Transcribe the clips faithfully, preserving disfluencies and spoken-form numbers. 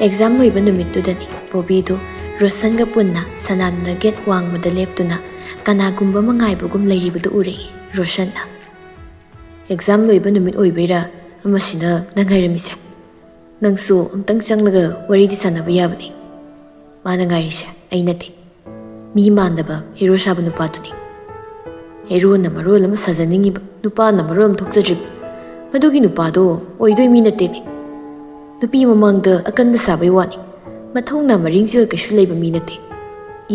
Exam ꯂꯣꯏꯕ ꯅꯨꯃꯤꯠꯇꯨꯗꯅꯤ ꯕꯣꯕꯤꯗꯨ ꯔꯣꯁꯟꯒ ꯄꯨꯟꯅ ꯁꯅꯥꯅꯨꯅ get ꯋꯥꯡꯃꯗ ꯂꯦꯞꯇꯨꯅ ꯀꯅꯥꯒꯨꯝꯕ ꯑꯃ ꯉꯥꯏꯕꯒꯨꯝ ꯂꯩꯔꯤꯕꯗꯨ ꯎꯔꯛꯏ ꯔꯣꯁꯟꯅ꯫ "ꯑꯦꯛꯖꯥꯝ ꯂꯣꯏꯕ ꯅꯨꯃꯤꯠ ꯑꯣꯏꯕꯩꯔꯥ ꯑꯃꯁꯤꯅ ꯅꯪ ꯉꯥꯏꯔꯝꯃꯤꯁꯦ? ꯅꯪꯁꯨ ꯑꯝꯇꯪ ꯆꯪꯂꯒ ꯋꯥꯔꯤꯗꯤ ꯁꯥꯟꯅꯕ ꯌꯥꯕꯅꯤ꯫ ꯃꯥꯅ ꯉꯥꯏꯔꯤꯁꯦ ꯑꯩ ꯅꯠꯇꯦ꯫ ꯃꯤ ꯃꯥꯟꯗꯕ ꯍꯦꯔꯣ ꯁꯥꯕ ꯅꯨꯄꯥꯗꯨꯅꯤ꯫ ꯍꯦꯔꯣꯅ ꯃꯔꯣꯜ ꯑꯃ ꯁꯥꯖꯅꯤꯡꯉꯤꯕ, ꯅꯨꯄꯥꯅ ꯃꯔꯣꯜ ꯑꯃ ꯊꯣꯛꯆꯗ꯭ꯔꯤꯕ꯫ ꯃꯗꯨꯒꯤ ꯅꯨꯄꯥꯗꯣ ꯑꯣꯏꯗꯣꯏ ꯃꯤ ꯅꯠꯇꯦꯅꯦ꯫ ꯅꯨꯄꯤ ꯃꯃꯥꯡꯗ ꯑꯀꯟꯕ ꯁꯥꯕꯩ ꯋꯥꯅꯤ꯫ ꯃꯊꯧꯅꯥ ꯃꯔꯤꯡꯖꯦꯜ ꯀꯩꯁꯨ ꯂꯩꯕ ꯃꯤ ꯅꯠꯇꯦ꯫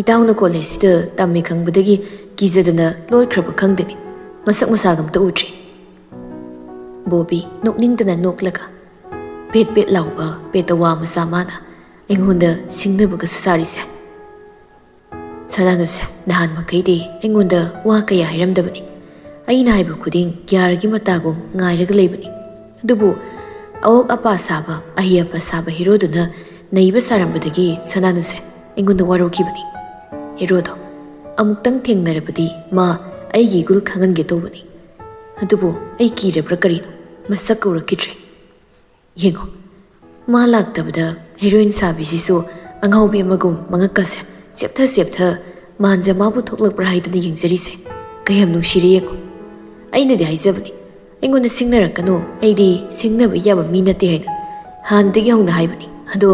ꯏꯇꯥꯎꯅ ꯀꯣꯂꯦꯖꯁꯤꯗ ꯇꯝꯃꯦ ꯈꯪꯕꯗꯒꯤ ꯀꯤꯖꯗꯅ ꯂꯣꯠꯈ꯭ꯔꯕ ꯈꯪꯗꯦꯅꯦ꯫ ꯃꯁꯛ ꯃꯁꯥꯒ ꯑꯝꯇ ꯎꯗ꯭ꯔꯤ꯫" ꯕꯣꯕꯤ ꯅꯣꯛꯅꯤꯡꯗꯅ ꯅꯣꯛꯂꯒ, "ꯄꯦꯠ ꯄꯦꯠ ꯂꯥꯎꯕ ꯄꯦꯠꯇ ꯋꯥ ꯃꯆꯥ ꯃꯥꯅ ꯑꯩꯉꯣꯟꯗ ꯁꯤꯡꯅꯕꯒꯁꯨ ꯁꯥꯔꯤꯁꯦ꯫ ꯁꯅꯥꯅꯨꯁꯦ ꯅꯍꯥꯟ ꯃꯈꯩꯗꯤ ꯑꯩꯉꯣꯟꯗ ꯋꯥ ꯀꯌꯥ ꯍꯥꯏꯔꯝꯗꯕꯅꯤ꯫ ꯑꯩꯅ ꯍꯥꯏꯕ ꯈꯨꯗꯤꯡ ꯌꯥꯔꯒꯤ ꯃꯇꯥꯒꯨꯝ ꯉꯥꯏꯔꯒ ꯂꯩꯕꯅꯤ꯫ ꯑꯗꯨꯕꯨ ꯑꯋꯣꯛ ꯑꯄꯥ ꯁꯥꯕ, ꯑꯍꯩ ꯑꯄꯥ ꯁꯥꯕ ꯍꯦꯔꯣꯗꯨꯅ ꯅꯩꯕ ꯁꯥꯔꯝꯕꯗꯒꯤ ꯁꯅꯥꯅꯨꯁꯦ ꯑꯩꯉꯣꯟꯗ ꯋꯥꯔꯧꯈꯤꯕꯅꯤ꯫ ꯍꯦꯔꯣꯗꯣ ꯑꯃꯨꯛꯇꯪ ꯊꯦꯡꯅꯔꯕꯗꯤ ꯃꯥ ꯑꯩꯒꯤ ꯏꯒꯨꯜ ꯈꯪꯍꯟꯒꯦ ꯇꯧꯕꯅꯤ꯫ ꯑꯗꯨꯕꯨ ꯑꯩ ꯀꯤꯔꯕ꯭ꯔꯥ ꯀꯔꯤꯅꯣ, ꯃꯁꯛ ꯎꯔꯛꯈꯤꯗ꯭ꯔꯦ꯫ ꯌꯦꯡꯉꯣ, ꯃꯥ ꯂꯥꯛꯇꯕꯗ ꯍꯦꯔꯣꯏꯟ ꯁꯥꯕꯤꯁꯤꯁꯨ ꯑꯉꯥꯎꯕꯤ ꯑꯃꯒꯨꯝ ꯃꯉꯛꯀꯁꯦ ꯆꯦꯞꯊ ꯆꯦꯞꯊ ꯃꯥꯟꯖ ꯃꯥꯕꯨ ꯊꯣꯛꯂꯛꯄ꯭ꯔꯥ ꯍꯥꯏꯗꯅ ꯌꯦꯡꯖꯔꯤꯁꯦ꯫ ꯀꯌꯥꯝ ꯅꯨꯡꯁꯤꯔꯦ ꯌꯦꯡꯉꯣ꯫ ꯑꯩꯅꯗꯤ ꯍꯥꯏꯖꯕꯅꯤ, ꯑꯩꯉꯣꯟꯗ ꯁꯤꯡꯅꯔꯛꯀꯅꯨ, ꯑꯩꯗꯤ ꯁꯤꯡꯅꯕ ꯌꯥꯕ ꯃꯤ ꯅꯠꯇꯦ ꯍꯥꯏꯅ ꯍꯥꯟꯅꯗꯒꯤ ꯍꯧꯅ ꯍꯥꯏꯕꯅꯤ꯫ ꯑꯗꯣ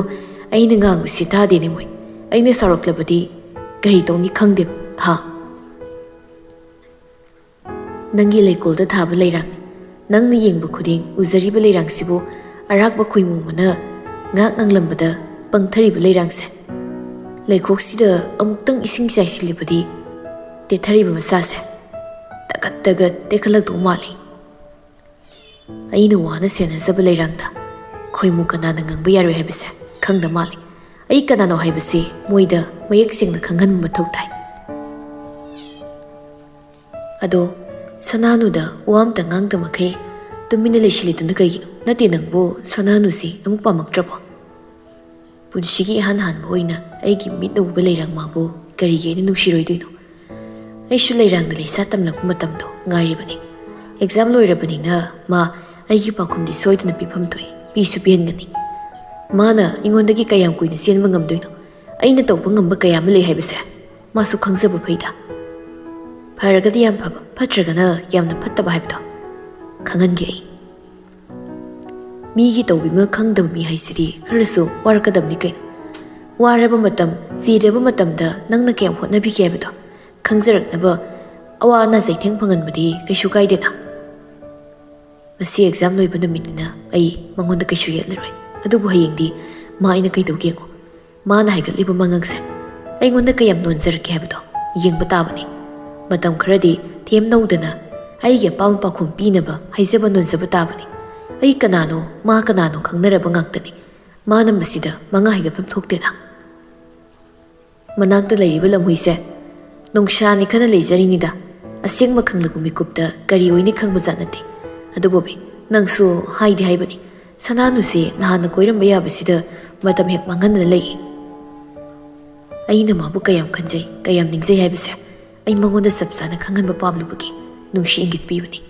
ꯑꯩꯅ ꯉꯥꯡꯕꯁꯤ ꯇꯥꯗꯦꯅꯦ ꯃꯣꯏ꯫ ꯑꯩꯅ ꯁꯥꯎꯔꯛꯂꯕꯗꯤ ꯀꯔꯤ ꯇꯧꯅꯤ ꯈꯪꯗꯦ꯫ ꯍꯥ? ꯅꯪꯒꯤ ꯂꯩꯀꯣꯜꯗ ꯊꯥꯕ ꯂꯩꯔꯥꯡꯅꯤ꯫ ꯅꯪꯅ ꯌꯦꯡꯕ ꯈꯨꯗꯤꯡ ꯎꯖꯔꯤꯕ ꯂꯩꯔꯥꯡꯁꯤꯕꯨ ꯑꯔꯥꯛꯄ ꯈꯣꯏꯃꯨ ꯑꯃꯅ ꯉꯥꯛ ꯉꯥꯡꯂꯝꯕꯗ ꯄꯪꯊꯔꯤꯕ ꯂꯩꯔꯥꯡꯁꯦ꯫ ꯂꯩꯈꯣꯛꯁꯤꯗ ꯑꯃꯨꯛꯇꯪ ꯏꯁꯤꯡ ꯆꯥꯏꯁꯤꯜꯂꯕꯗꯤ ꯇꯦꯊꯔꯤꯕ ꯃꯁꯥꯁꯦ ꯇꯒꯠ ꯇꯒꯠ ꯇꯦꯛꯈꯠꯂꯛꯇꯧ ꯃꯥꯜꯂꯤ꯫ ꯑꯩꯅ ꯋꯥꯅ ꯁꯦꯟꯅꯖꯕ ꯂꯩꯔꯥꯡꯗ ꯈꯣꯏꯃꯨ ꯀꯅꯥꯅ ꯉꯪꯕ ꯌꯥꯔꯣꯏ ꯍꯥꯏꯕꯁꯦ ꯈꯪꯗ ꯃꯥꯜꯂꯤ꯫ ꯑꯩ ꯀꯅꯥꯅꯣ ꯍꯥꯏꯕꯁꯤ ꯃꯣꯏꯗ ꯃꯌꯦꯛ ꯁꯦꯡꯅ ꯈꯪꯍꯟꯕ ꯃꯊꯧ ꯇꯥꯏ꯫ ꯑꯗꯣ ꯁꯅꯥꯅꯨꯗ ꯋꯥ ꯑꯝꯇ ꯉꯥꯡꯗ ꯃꯈꯩ ꯇꯨꯃꯤꯟꯅ ꯂꯩꯁꯤꯜꯂꯤꯗꯨꯅ ꯀꯩꯒꯤꯅꯣ? ꯅꯠꯇꯦ, ꯅꯪꯕꯨ ꯁꯅꯥꯅꯨꯁꯤ ꯑꯃꯨꯛ ꯄꯥꯝꯃꯛꯇ꯭ꯔꯕꯣ? ꯄꯨꯟꯁꯤꯒꯤ ꯏꯍꯥꯟ ꯍꯥꯟꯕ ꯑꯣꯏꯅ ꯑꯩꯒꯤ ꯃꯤꯠꯅ ꯎꯕ ꯂꯩꯔꯥꯡ ꯃꯥꯕꯨ ꯀꯔꯤꯒꯤ ꯑꯩꯅ ꯅꯨꯡꯁꯤꯔꯣꯏꯗꯣꯏꯅꯣ? ꯑꯩꯁꯨ ꯂꯩꯔꯥꯡꯅ ꯂꯩꯁꯥ ꯇꯝꯂꯛꯄ ꯃꯇꯝꯗꯣ ꯉꯥꯏꯔꯤꯕꯅꯤ꯫ ꯑꯦꯛꯖꯥꯝ ꯂꯣꯏꯔꯕꯅꯤꯅ ꯃꯥ ꯑꯩꯒꯤ ꯄꯥꯎꯈꯨꯝꯗꯤ ꯁꯣꯏꯗꯅ ꯄꯤꯐꯝ ꯊꯣꯛꯏ, ꯄꯤꯁꯨ ꯄꯤꯍꯟꯒꯅꯤ꯫ ꯃꯥꯅ ꯑꯩꯉꯣꯟꯗꯒꯤ ꯀꯌꯥꯝ ꯀꯨꯏꯅ ꯆꯦꯟꯕ ꯉꯝꯗꯣꯏꯅꯣ? ꯑꯩꯅ ꯇꯧꯕ ꯉꯝꯕ ꯀꯌꯥ ꯑꯃ ꯂꯩ ꯍꯥꯏꯕꯁꯦ ꯃꯥꯁꯨ ꯈꯪꯖꯕ ꯐꯩꯗ꯫ ꯐꯔꯒꯗꯤ ꯌꯥꯝ ꯐꯕ, ꯐꯠꯇ꯭ꯔꯒꯅ ꯌꯥꯝꯅ ꯐꯠꯇꯕ ꯍꯥꯏꯕꯗꯣ ꯈꯪꯍꯟꯒꯦ ꯑꯩ꯫ ꯃꯤꯒꯤ ꯇꯧꯕꯤꯃꯜ ꯈꯪꯗꯕ ꯃꯤ ꯍꯥꯏꯁꯤꯗꯤ ꯈꯔꯁꯨ ꯋꯥꯔꯛꯀꯗꯕꯅꯤ ꯀꯩꯅꯣ꯫ ꯋꯥꯔꯕ ꯃꯇꯝ, ꯆꯤꯔꯕ ꯃꯇꯝꯗ ꯅꯪꯅ ꯀꯌꯥꯝ ꯍꯣꯠꯅꯕꯤꯒꯦ ꯍꯥꯏꯕꯗꯣ ꯈꯪꯖꯔꯛꯅꯕ ꯑꯋꯥ ꯑꯅꯥ ꯆꯩꯊꯦꯡ ꯐꯪꯍꯟꯕꯗꯤ ꯀꯩꯁꯨ ꯀꯥꯏꯗꯦꯅ꯫ ꯉꯁꯤ ꯑꯦꯛꯖꯥꯝ ꯂꯣꯏꯕ ꯅꯨꯃꯤꯠꯅꯤꯅ ꯑꯩ ꯃꯉꯣꯟꯗ ꯀꯩꯁꯨ ꯌꯦꯠꯂꯔꯣꯏ꯫ ꯑꯗꯨꯕꯨ ꯍꯌꯦꯡꯗꯤ ꯃꯥ ꯑꯩꯅ ꯀꯩꯗꯧꯒꯦ ꯌꯦꯡꯉꯣ꯫ ꯃꯥꯅ ꯍꯥꯏꯒꯠꯂꯤꯕ ꯃꯉꯛꯁꯦ ꯑꯩꯉꯣꯟꯗ ꯀꯌꯥꯝ ꯅꯣꯟꯖꯔꯛꯀꯦ ꯍꯥꯏꯕꯗꯣ ꯌꯦꯡꯕ ꯇꯥꯕꯅꯤ꯫ ꯃꯇꯝ ꯈꯔꯗꯤ ꯊꯦꯝ ꯅꯧꯗꯅ ꯑꯩꯒꯤ ꯑꯄꯥꯝꯕ ꯄꯥꯎꯈꯨꯝ ꯄꯤꯅꯕ ꯍꯥꯏꯖꯕ ꯅꯣꯟꯖꯕ ꯇꯥꯕꯅꯤ꯫ ꯑꯩ ꯀꯅꯥꯅꯣ, ꯃꯥ ꯀꯅꯥꯅꯣ ꯈꯪꯅꯔꯕ ꯉꯥꯛꯇꯅꯤ꯫ ꯃꯥꯅ ꯃꯁꯤꯗ ꯃꯉꯥ ꯍꯥꯏꯒꯠꯐꯝ ꯊꯣꯛꯇꯦꯅ꯫ ꯃꯅꯥꯛꯇ ꯂꯩꯔꯤꯕ ꯂꯝꯍꯨꯏꯁꯦ ꯅꯨꯡꯁꯥꯅꯤ ꯈꯅ ꯂꯩꯖꯔꯤꯅꯤꯗ꯫ ꯑꯁꯦꯡꯕ ꯈꯪꯂꯛꯄ ꯃꯤꯀꯨꯞꯇ ꯀꯔꯤ ꯑꯣꯏꯅꯤ ꯈꯪꯕꯖꯥꯠ ꯅꯠꯇꯦ꯫ ꯑꯗꯨꯕꯨ ꯕꯤ, ꯅꯪꯁꯨ ꯍꯥꯏꯗꯤ ꯍꯥꯏꯕꯅꯤ, ꯁꯅꯥꯅꯨꯁꯦ ꯅꯍꯥꯟꯅ ꯀꯣꯏꯔꯝꯕ ꯌꯥꯕꯁꯤꯗ ꯃꯇꯝ ꯍꯦꯛ ꯃꯥꯡꯍꯟꯗꯅ ꯂꯩꯌꯦ꯫ ꯑꯩꯅ ꯃꯥꯕꯨ ꯀꯌꯥꯝ ꯈꯟꯖꯩ, ꯀꯌꯥꯝ ꯅꯤꯡꯖꯩ ꯍꯥꯏꯕꯁꯦ ꯑꯩ ꯃꯉꯣꯟꯗ ꯆꯞ ꯆꯥꯅ ꯈꯪꯍꯟꯕ ꯄꯥꯝꯂꯨꯕꯒꯤ ꯅꯨꯡꯁꯤ ꯏꯪꯒꯤꯠ ꯄꯤꯕꯅꯤ꯫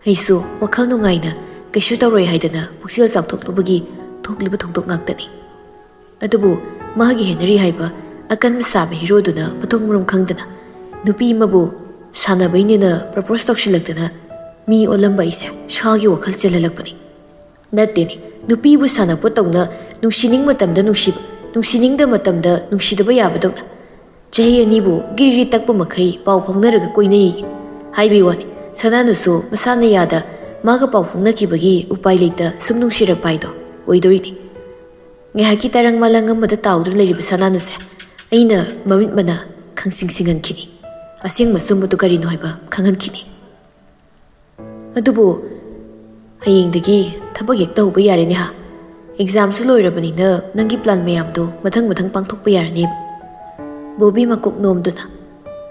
ꯑꯩꯁꯨ ꯋꯥꯈꯜ ꯅꯨꯡꯉꯥꯏꯅ ꯀꯩꯁꯨ ꯇꯧꯔꯣꯏ ꯍꯥꯏꯗꯅ ꯄꯨꯛꯆꯦꯜ ꯆꯥꯎꯊꯣꯛꯂꯨꯕꯒꯤ ꯊꯣꯛꯂꯤꯕ ꯊꯧꯗꯣꯛ ꯉꯥꯛꯇꯅꯤ꯫ ꯑꯗꯨꯕꯨ ꯃꯥꯒꯤ ꯍꯦꯅꯔꯤ ꯍꯥꯏꯕ ꯑꯀꯟꯕ ꯁꯥꯕ ꯍꯤꯔꯣꯗꯨꯅ ꯃꯊꯣꯡ ꯃꯔꯝ ꯈꯪꯗꯅ ꯅꯨꯄꯤ ꯑꯃꯕꯨ ꯁꯥꯟꯅꯕꯩꯅꯦꯅ ꯄ꯭ꯔꯄꯣꯁ ꯇꯧꯁꯤꯜꯂꯛꯇꯅ ꯃꯤ ꯑꯣꯜꯂꯝꯕ ꯑꯩꯁꯦ ꯁꯥꯒꯤ ꯋꯥꯈꯜ ꯆꯦꯜꯍꯜꯂꯛꯄꯅꯤ꯫ ꯅꯠꯇꯦꯅꯦ, ꯅꯨꯄꯤꯕꯨ ꯁꯥꯟꯅꯄꯣꯠ ꯇꯧꯅ ꯅꯨꯡꯁꯤꯅꯤꯡ ꯃꯇꯝꯗ ꯅꯨꯡꯁꯤꯕ, ꯅꯨꯡꯁꯤꯅꯤꯡꯗ ꯃꯇꯝꯗ ꯅꯨꯡꯁꯤꯗꯕ ꯌꯥꯕꯗꯧꯅ꯫ ꯆꯍꯤ ꯑꯅꯤꯕꯨ ꯒꯤꯔꯤ ꯒꯤꯔꯤ ꯇꯛꯄ ꯃꯈꯩ ꯄꯥꯎ ꯐꯥꯎꯅꯔꯒ ꯀꯣꯏꯅꯩꯌꯦ꯫ ꯍꯥꯏꯕꯩ ꯋꯥꯅꯤ, ꯁꯅꯥꯅꯨꯁꯨ ꯃꯁꯥꯅ ꯌꯥꯗ ꯃꯥꯒ ꯄꯥꯎ ꯐꯥꯎꯅꯈꯤꯕꯒꯤ ꯎꯄꯥꯏ ꯂꯩꯇ ꯁꯨꯝ ꯅꯨꯡꯁꯤꯔꯛꯄ ꯍꯥꯏꯗꯣ ꯑꯣꯏꯗꯣꯔꯤꯅꯤ꯫ ꯉꯥꯏꯍꯥꯛꯀꯤ ꯇꯔꯪ ꯃꯥꯂꯪ ꯑꯃꯗ ꯇꯥꯎꯗꯨꯅ ꯂꯩꯔꯤꯕ ꯁꯅꯥꯅꯨꯁꯦ ꯑꯩꯅ ꯃꯃꯤꯠ ꯃꯅꯥ ꯈꯪꯁꯤꯡ ꯁꯤꯡꯍꯟꯈꯤꯅꯤ꯫ ꯑꯁꯦꯡꯕ ꯑꯆꯨꯝꯕꯗꯨ ꯀꯔꯤꯅꯣ ꯍꯥꯏꯕ ꯈꯪꯍꯟꯈꯤꯅꯤ꯫ ꯑꯗꯨꯕꯨ ꯍꯌꯦꯡꯗꯒꯤ ꯊꯕꯛ ꯍꯦꯛ ꯇꯧꯍꯧꯕ ꯌꯥꯔꯦꯅꯦ ꯍꯥ? ꯑꯦꯛꯖꯥꯝꯁꯨ ꯂꯣꯏꯔꯕꯅꯤꯅ ꯅꯪꯒꯤ ꯄ꯭ꯂꯥꯟ ꯃꯌꯥꯝꯗꯣ ꯃꯊꯪ ꯃꯊꯪ ꯄꯥꯡꯊꯣꯛꯄ ꯌꯥꯔꯅꯦꯕ꯫ ꯕꯣꯕꯤ ꯃꯀꯣꯛ ꯅꯣꯝꯗꯨꯅ,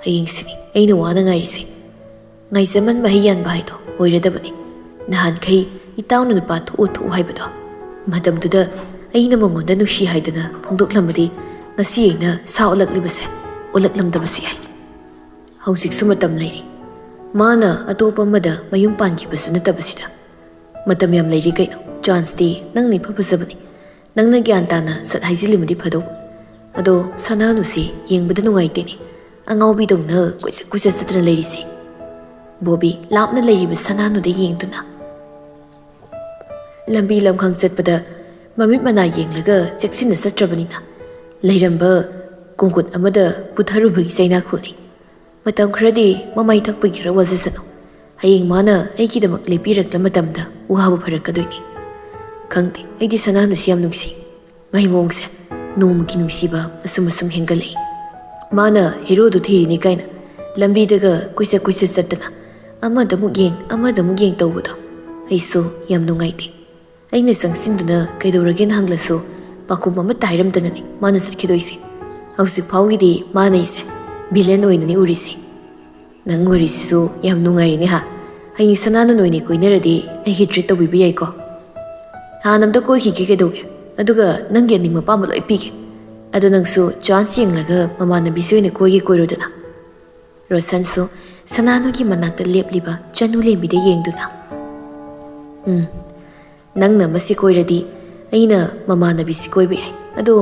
"ꯍꯌꯦꯡꯁꯤꯅꯤ ꯑꯩꯅ ꯋꯥꯅ ꯉꯥꯏꯔꯤꯁꯦ꯫ ꯉꯥꯏꯖꯃꯟ ꯃꯍꯩ ꯌꯥꯟꯕ ꯍꯥꯏꯗꯣ ꯑꯣꯏꯔꯗꯕꯅꯤ꯫ ꯅꯍꯥꯟꯈꯩ ꯏꯇꯥꯎꯅ ꯅꯨꯄꯥ ꯊꯣꯛꯎ ꯊꯣꯛꯎ ꯍꯥꯏꯕꯗꯣ, ꯃꯇꯝꯗꯨꯗ ꯑꯩꯅ ꯃꯉꯣꯟꯗ ꯅꯨꯡꯁꯤ ꯍꯥꯏꯗꯅ ꯐꯣꯡꯗꯣꯛꯂꯝꯃꯗꯤ ꯉꯁꯤ ꯑꯩꯅ ꯁꯥ ꯑꯣꯜꯂꯛꯂꯤꯕꯁꯦ ꯑꯣꯜꯂꯛꯂꯝꯗꯕꯁꯨ ꯌꯥꯏ꯫ ꯍꯧꯖꯤꯛꯁꯨ ꯃꯇꯝ ꯂꯩꯔꯤ꯫ ꯃꯥꯅ ꯑꯇꯣꯞꯄ ꯑꯃꯗ ꯃꯌꯨꯝ ꯄꯥꯟꯈꯤꯕꯁꯨ ꯅꯠꯇꯕꯁꯤꯗ꯫ ꯃꯇꯝ ꯌꯥꯝ ꯂꯩꯔꯤ ꯀꯩꯅꯣ꯫ ꯆꯥꯟꯁꯇꯤ ꯅꯪꯅ ꯏꯐ ꯐꯖꯕꯅꯤ꯫ ꯅꯪꯅ ꯒ꯭ꯌꯥꯟ ꯇꯥꯅ ꯁꯠ ꯍꯥꯏꯖꯤꯜꯂꯤꯃꯗꯤ ꯐꯗꯧꯕ꯫ ꯑꯗꯣ ꯁꯅꯥꯅꯨꯁꯤ ꯌꯦꯡꯕꯗ ꯅꯨꯡꯉꯥꯏꯇꯦꯅꯦ, ꯑꯉꯥꯎꯕꯤꯗꯧꯅ ꯀꯣꯏꯆꯠ ꯀꯣꯏꯆꯠ ꯆꯠꯇꯅ ꯂꯩꯔꯤꯁꯦ꯫ ꯕꯣꯕꯤ, ꯂꯥꯞꯅ ꯂꯩꯔꯤꯕ ꯁꯅꯥꯅꯨꯗ ꯌꯦꯡꯗꯨꯅ꯫ ꯂꯝꯕꯤ ꯂꯝꯈꯥꯡ ꯆꯠꯄꯗ ꯃꯃꯤꯠ ꯃꯅꯥ ꯌꯦꯡꯂꯒ ꯆꯦꯛꯁꯤꯟꯅ ꯆꯠꯇ꯭ꯔꯕꯅꯤꯅ ꯂꯩꯔꯝꯕ ꯀꯣꯡꯀꯨꯠ ꯑꯃꯗ ꯄꯨꯊꯔꯨꯕꯒꯤ ꯆꯩꯅꯥꯈꯨꯜꯅꯤ꯫ ꯃꯇꯝ ꯈꯔꯗꯤ ꯃꯃꯩ ꯊꯛꯄꯒꯤ ꯈꯔ ꯋꯥꯖꯁꯅꯨ꯫ ꯍꯌꯦꯡ ꯃꯥꯅ ꯑꯩꯒꯤꯗꯃꯛ ꯂꯦꯞꯄꯤꯔꯛꯂ ꯃꯇꯝꯗ ꯋꯥꯕ ꯐꯔꯛꯀꯗꯣꯏꯅꯤ꯫ ꯈꯪꯗꯦ, ꯑꯩꯗꯤ ꯁꯅꯥꯅꯨꯁꯤ ꯌꯥꯝ ꯅꯨꯡꯁꯤ꯫ ꯃꯍꯩ ꯃꯑꯣꯡꯁꯦ ꯅꯣꯡꯃꯒꯤ ꯅꯨꯡꯁꯤꯕ ꯑꯁꯨꯝ ꯑꯁꯨꯝ ꯍꯦꯟꯒꯠꯂꯛꯏ꯫ ꯃꯥꯅ ꯍꯦꯔꯣꯗꯨ ꯊꯤꯔꯤꯅꯤ ꯀꯥꯏꯅ ꯂꯝꯕꯤꯗꯒ ꯀꯣꯏꯆꯠ ꯀꯣꯏꯆꯠ ꯆꯠꯇꯅ ꯑꯃꯗ ꯑꯃꯨꯛ ꯌꯦꯡ, ꯑꯃꯗ ꯑꯃꯨꯛ ꯌꯦꯡ ꯇꯧꯕꯗꯣ ꯑꯩꯁꯨ ꯌꯥꯝ ꯅꯨꯡꯉꯥꯏꯇꯦ꯫ ꯑꯩꯅ ꯆꯪꯁꯤꯟꯗꯨꯅ ꯀꯩꯗꯧꯔꯒꯦꯅ ꯍꯪꯂꯁꯨ ꯄꯥꯎꯈꯨꯝ ꯑꯃꯠꯇ ꯍꯥꯏꯔꯝꯗꯅꯅꯤ ꯃꯥꯅ ꯆꯠꯈꯤꯗꯣꯏꯁꯦ꯫ ꯍꯧꯖꯤꯛ ꯐꯥꯎꯒꯤꯗꯤ ꯃꯥꯅ ꯑꯩꯁꯦ ꯚꯤꯂꯦꯟ ꯑꯣꯏꯅꯅꯤ ꯎꯔꯤꯁꯦ꯫ ꯅꯪ ꯋꯥꯔꯤꯁꯤꯁꯨ ꯌꯥꯝ ꯅꯨꯡꯉꯥꯏꯔꯤꯅꯦ ꯍꯥ꯫ ꯍꯌꯦꯡ ꯁꯅꯥꯅ ꯅꯣꯏꯅꯤ ꯀꯣꯏꯅꯔꯗꯤ ꯑꯩꯒꯤ ꯇ꯭ꯔꯤꯠ ꯇꯧꯕꯤꯕ ꯌꯥꯏꯀꯣ꯫ ꯍꯥꯟꯅ ꯑꯝꯇ ꯀꯣꯏꯈꯤꯒꯦ ꯀꯩꯗꯧꯒꯦ? ꯑꯗꯨꯒ ꯅꯪꯒꯤ ꯑꯅꯤꯡꯕ ꯑꯄꯥꯝꯕ ꯂꯣꯏ ꯄꯤꯒꯦ꯫ ꯑꯗꯣ ꯅꯪꯁꯨ ꯆꯥꯟꯁ ꯌꯦꯡꯂꯒ ꯃꯃꯥꯟꯅꯕꯤꯁꯤ ꯑꯣꯏꯅ ꯀꯣꯏꯒꯦ ꯀꯣꯏꯔꯣꯗꯅ꯫ ꯔꯣꯁꯟꯁꯨ ꯁꯅꯥꯅꯨꯒꯤ ꯃꯅꯥꯛꯇ ꯂꯦꯞꯂꯤꯕ ꯆꯅꯨꯂꯦꯝꯕꯤꯗ ꯌꯦꯡꯗꯨꯅ, "ꯎꯝ, ꯅꯪꯅ ꯃꯁꯤ ꯀꯣꯏꯔꯗꯤ ꯑꯩꯅ ꯃꯃꯥꯟꯅꯕꯤꯁꯤ ꯀꯣꯏꯕ ꯌꯥꯏ꯫ ꯑꯗꯣ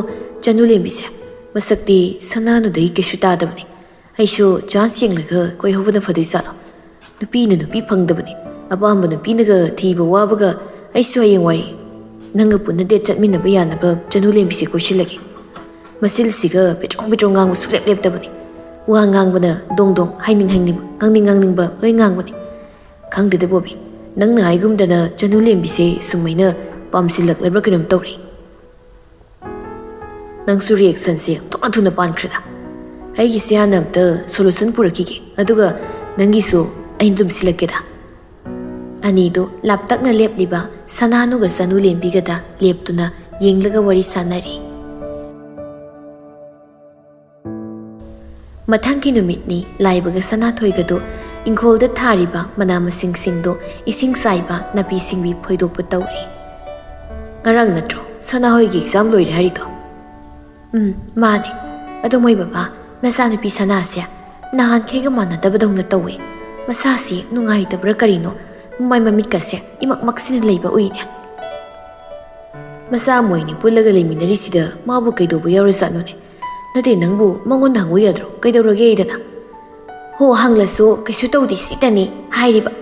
ꯆꯅꯨꯂꯦꯝꯕꯤꯁꯦ ꯃꯁꯛꯇꯤ ꯁꯅꯥꯅꯨꯗꯒꯤ ꯀꯩꯁꯨ ꯇꯥꯗꯕꯅꯤ꯫ ꯑꯩꯁꯨ ꯆꯥꯟꯁ ꯌꯦꯡꯂꯒ ꯀꯣꯏꯍꯧꯕꯅ ꯐꯗꯣꯏ ꯖꯥꯠꯂꯣ? ꯅꯨꯄꯤꯅ ꯅꯨꯄꯤ ꯐꯪꯗꯕꯅꯤ꯫ ꯑꯄꯥꯝꯕ ꯅꯨꯄꯤꯅꯒ ꯊꯤꯕ ꯋꯥꯕꯒ ꯑꯩꯁꯨ ꯍꯌꯦꯡꯋꯥꯏ ꯅꯪꯒ ꯄꯨꯟꯅ ꯗꯦꯠ ꯆꯠꯃꯤꯟꯅꯕ ꯌꯥꯅꯕ ꯆꯅꯨꯂꯦꯝꯕꯤꯁꯦ ꯀꯣꯏꯁꯤꯜꯂꯒꯦ꯫ ꯃꯆꯤꯜꯁꯤꯒ ꯄꯦꯇ꯭ꯔꯣꯡ ꯄꯦꯇ꯭ꯔꯣꯡ ꯉꯥꯡꯕ ꯁꯨꯛꯂꯦꯞ ꯂꯦꯞꯇꯕꯅꯤ꯫ ꯋꯥ ꯉꯥꯡꯕꯅ ꯗꯣꯡ ꯗꯣꯡ, ꯍꯥꯏꯅꯤꯡ ꯍꯥꯏꯅꯤꯡꯕ, ꯉꯥꯡꯅꯤꯡ ꯉꯥꯡꯅꯤꯡꯕ ꯂꯣꯏ ꯉꯥꯡꯕꯅꯤ꯫ ꯈꯪꯗꯦꯗ ꯕꯣꯕꯤ, ꯅꯪꯅ ꯍꯥꯏꯒꯨꯝꯗꯅ ꯆꯅꯨꯂꯦꯝꯕꯤꯁꯦ ꯁꯨꯝꯃꯩꯅ ꯄꯥꯝꯁꯤꯜꯂꯛꯂꯕ꯭ꯔꯥ ꯀꯩꯅꯣꯝ ꯇꯧꯔꯦ꯫ ꯅꯪꯁꯨ ꯔꯤꯌꯦꯛꯁꯟꯁꯦ ꯊꯨꯅ ꯊꯨꯅ ꯄꯥꯟꯈ꯭ꯔꯦꯗ꯫ ꯑꯩꯒꯤꯁꯦ ꯍꯥꯟꯅ ꯑꯝꯇ ꯁꯣꯂꯨꯁꯟ ꯄꯨꯔꯛꯈꯤꯒꯦ, ꯑꯗꯨꯒ ꯅꯪꯒꯤꯁꯨ ꯑꯩꯅ ꯑꯗꯨꯝ ꯁꯤꯜꯂꯛꯀꯦꯗ꯫ ꯑꯅꯤꯗꯨ ꯂꯥꯞꯇꯛꯅ ꯂꯦꯞꯂꯤꯕ ꯁꯅꯥꯅꯨꯒ ꯆꯅꯨꯂꯦꯝꯕꯤꯒꯗ ꯂꯦꯞꯇꯨꯅ ꯌꯦꯡꯂꯒ ꯋꯥꯔꯤ ꯁꯥꯟꯅꯔꯤ꯫ ꯃꯊꯪꯒꯤ ꯅꯨꯃꯤꯠꯅꯤ꯫ ꯂꯥꯏꯕꯒ ꯁꯅꯥꯊꯣꯏꯒꯗꯨ ꯏꯪꯈꯣꯜꯗ ꯊꯥꯔꯤꯕ ꯃꯅꯥ ꯃꯁꯤꯡꯁꯤꯡꯗꯨ ꯏꯁꯤꯡ ꯆꯥꯏꯕ, ꯅꯥꯄꯤ ꯁꯤꯡꯕꯤ ꯐꯣꯏꯗꯣꯛꯄ ꯇꯧꯔꯤ꯫ "ꯉꯔꯥꯡ ꯅꯠꯇ꯭ꯔꯣ ꯁꯅꯥꯍꯣꯏꯒꯤ ꯑꯦꯛꯖꯥꯝ ꯂꯣꯏꯔꯦ ꯍꯥꯏꯔꯤꯗꯣ?" "ꯎꯝ, ꯃꯥꯅꯦ꯫ ꯑꯗꯣ ꯃꯣꯏ ꯕꯕꯥ, ꯅꯆꯥꯅꯨꯄꯤ ꯁꯅꯥꯁꯦ ꯅꯍꯥꯟꯈꯩꯒ ꯃꯥꯟꯅꯗꯕꯗꯧꯅ ꯇꯧꯋꯦ꯫ ꯃꯁꯥꯁꯤ ꯅꯨꯡꯉꯥꯏꯇꯕ꯭ꯔꯥ ꯀꯔꯤꯅꯣ, ꯃꯃꯥꯏ ꯃꯃꯤꯠꯀꯁꯦ ꯏꯃꯛ ꯃꯛꯁꯤꯟꯅ ꯂꯩꯕ ꯎꯏꯅꯦ꯫" "ꯃꯆꯥ ꯃꯣꯏꯅꯤ ꯄꯨꯜꯂꯒ ꯂꯩꯃꯤꯟꯅꯔꯤꯁꯤꯗ ꯃꯥꯕꯨ ꯀꯩꯗꯧꯕ ꯌꯥꯎꯔꯖꯥꯠꯅꯣꯅꯦ? ꯅꯠꯇꯦ, ꯅꯪꯕꯨ ꯃꯉꯣꯟꯗ ꯍꯪꯉꯨ ꯌꯥꯗ꯭ꯔꯣ? ꯀꯩꯗꯧꯔꯒꯦ ꯍꯥꯏꯗꯅ?" "ꯍꯣ, ꯍꯪꯂꯁꯨ ꯀꯩꯁꯨ ꯇꯧꯗꯦ, ꯁꯤꯇꯅꯤ ꯍꯥꯏꯔꯤꯕ꯫